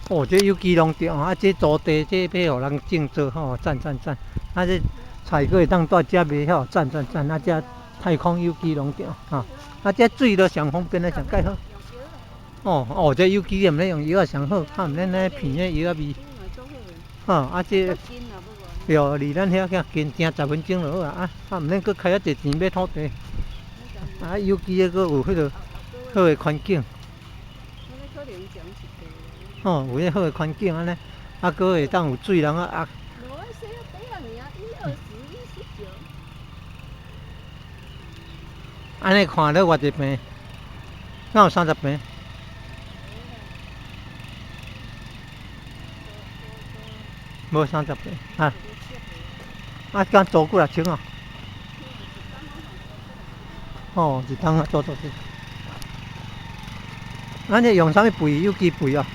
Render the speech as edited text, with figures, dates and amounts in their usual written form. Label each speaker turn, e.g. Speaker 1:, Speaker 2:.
Speaker 1: 哦，這有機農場啊，這土地這欲予人種作吼，讚讚讚！啊，這菜閣會當蹛遮賣吼，讚讚讚！啊，這太空有機農場吼，啊，這水都上方便的，上蓋好。哦哦，這有機的毋免用藥仔上好，啊毋免咧鼻的藥仔味。吼，啊這對，離咱遐較近，行10分鐘就好啊。啊啊，毋免閣開遐濟錢買土地。啊，有機的閣有彼个好的環境。吼，有彼好的環境按呢，啊，閣會當有水人啊啊。
Speaker 2: 無愛洗底啊爾，1、20、1、19。
Speaker 1: 按呢看咧偌濟坪？敢有30坪？無30坪啊！啊，敢租幾若千哦？哦，一冬啊租做這。咱這用啥物肥？有機肥哦？